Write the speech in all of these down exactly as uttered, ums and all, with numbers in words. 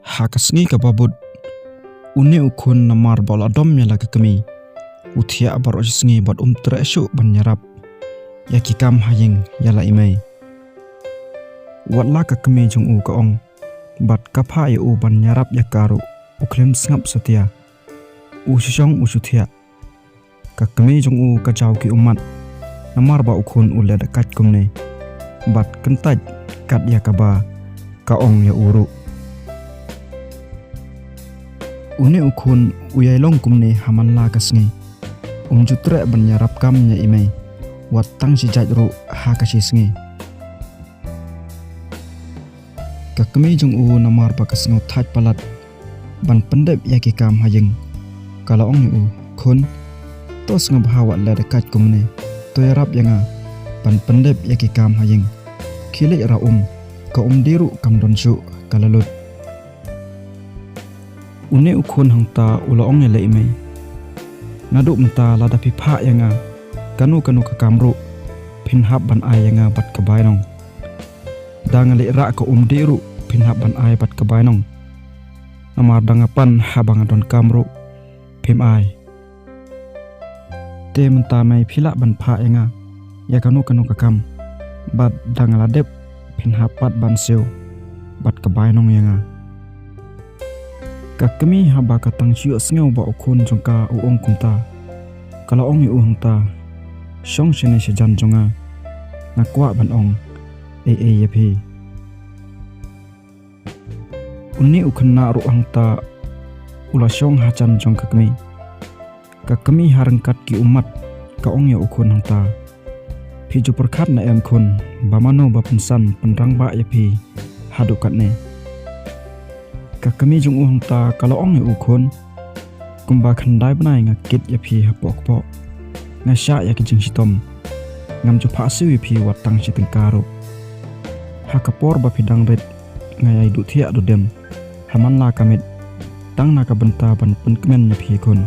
Ha ka sngi kaba bud, une u khun namar ba u la dom ïa la ka kmie, u thiah baroh shi sngi bad um treh shuh ban ïarap ïa ki kam ha ïing ïa la i mei. Wat la ka kmie jong u ka ong bad ka phah ïa u ban ïarap ïa ka ruh, u khlem sngap satia. U shu shong u shu thiah. Ka kmie jong u ka jaw ki ummat namar ba u khun u leh da kait kumne. Bad kyntait kat ïa kaba ka ong ïa u ruh. Une u khun u ïai long kumne ha man la ka sngi. Um ju treh ban ïarap kam ïa i mei, wat tang shi jait ruh ha ka shi sngi. Ka kmie jong u namar ba ka sngew thait palat ban pyndep ïa ki kam ha ïing, ka la ong ïa u, khun, to sngewbha wat leh da kait kumne, to ïarap ïa nga ban pyndep ïa ki kam ha ïing. Khie leit rah um, ka um die ruh kam don shuh, ka la lut. Une u khun hangta u la ong ïa la i mei, naduh mynta lada phi phah ïa nga kano kano ka kam ruh, phin hap ban ai ïa nga bad ka bainong. Da nga leit rah ka um die ruh phin hap ban ai bad ka bainong. Namar da nga pan haba nga donkam ruh phim ai. Te mynta mei phi lah ban phah ïa nga ïa kano kano ka kam, bad da nga la dep phin hap pat ban siew bad ka bainong ïa nga. Ka kmie haba ka tang shu ïohsngew ba u khun jong ka u ong kumta, ka la ong ïa u hangta, shong shane shajan jong nga, nga kwah ban ong ei ei ïa phi. Une u khynnah ruh hangta u la shong hajan jong ka kmie. Ka kmie ha ryngkat ki ummat ka ong ïa u khun hangta, phi ju pyrkhat ne em khun ba mano ba pynsan pynrangbah ïa phi haduh katne? Ka kmie jong u hangta ka la ong ïa u khun, kumba khyndai bnai nga kit ïa phi hapoh kpoh. Nga shah ïa ki jingshitom, ngam ju phah siew ïa phi wat tang shi tyngka ruh. Ha ka por ba phi dang rit nga ïai duh thiah duh dem ha man la ka miet, tang na ka bynta ban pynkmen ïa phi khun.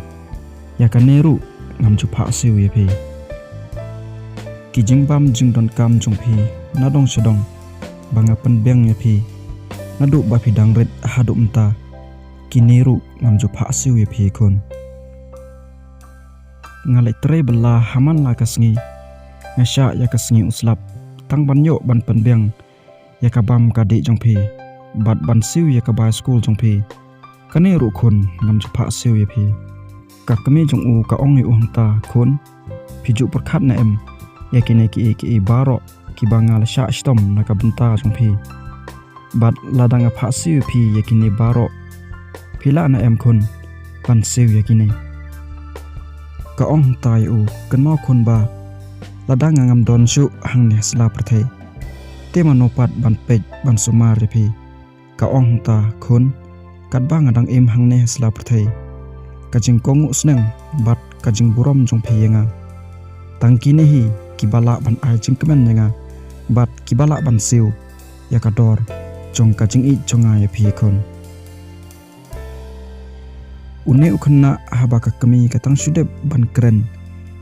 Ïa kane ruh ngam ju phah siew ïa phi. Ki jingbam jingdonkam jong phi nadong shadong ba nga pynbiang ïa phi naduh ba phi dang rit haduh mynta, kine ruh ngam ju phah siew ïa phi khun. Nga leit trei bylla ha man la ka sngi, nga shah ïa ka sngi u slap tang ban ïoh ban pynbiang ïa ka bam ka dih jong phi bad ban siew ïa ka bai skul jong phi. Kane ruh khun ngam ju phah siew ïa phi. Ka kmie jong u ka ong ïa u hangta, khun, phi ju pyrkhat ne em ïa kine kiei kiei baroh kiba nga la shah shitom na ka bynta jong phi? Bad lada nga phah siew ïa phi ïa kine baroh, phi lah ne em khun ban siew ïa kine? Ka ong hangta ïa u, kynmaw khun ba lada nga ngam don shuh hangne ha sla pyrthei, te mano pat ban peit ban sumar ïa phi? Ka ong hangta, khun, katba nga dang im hangne ha sla pyrthei, ka jingkohnguh sneng bad ka jingburom jong phi ïa nga, tang kine hi kiba lah ban ai jingkmen ïa nga bad kiba lah ban siew ïa ka dor jong ka jingïeit jong nga ïa phi khun. Une u khynnah haba ka kmie ka tang shu dep ban kren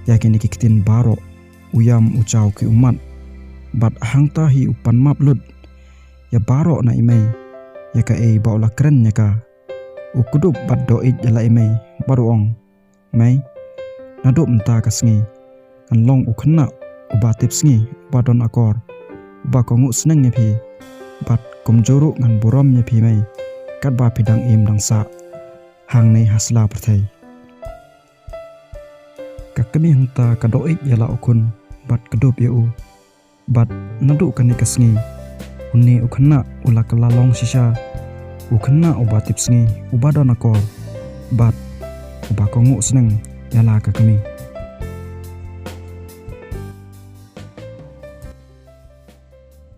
ïa kine ki ktien baroh, u ïam u jaw ki ummat bad hangta hi u pan map lut ïa baroh na i mei ïa kaei ba u la kren ïa ka. U kdup bad doh ïeit ïa la i mei bad u ong, mei, naduh mynta ka sngi ngan long u khynnah uba tip sngi, uba don akor, uba kohnguh sneng ïa phi bad kumjuh ruh ngan burom ïa phi mei katba phi dang im dang sah hangne ha sla pyrthei. Ka kmie hangta ka doh ïeit ïa la u khun bad kdup ïa u. Bad naduh kane ka sngi une u khynnah u la kylla long shisha u khynnah uba tip sngi, uba don akor bad uba kohnguh sneng ïa la ka kmie.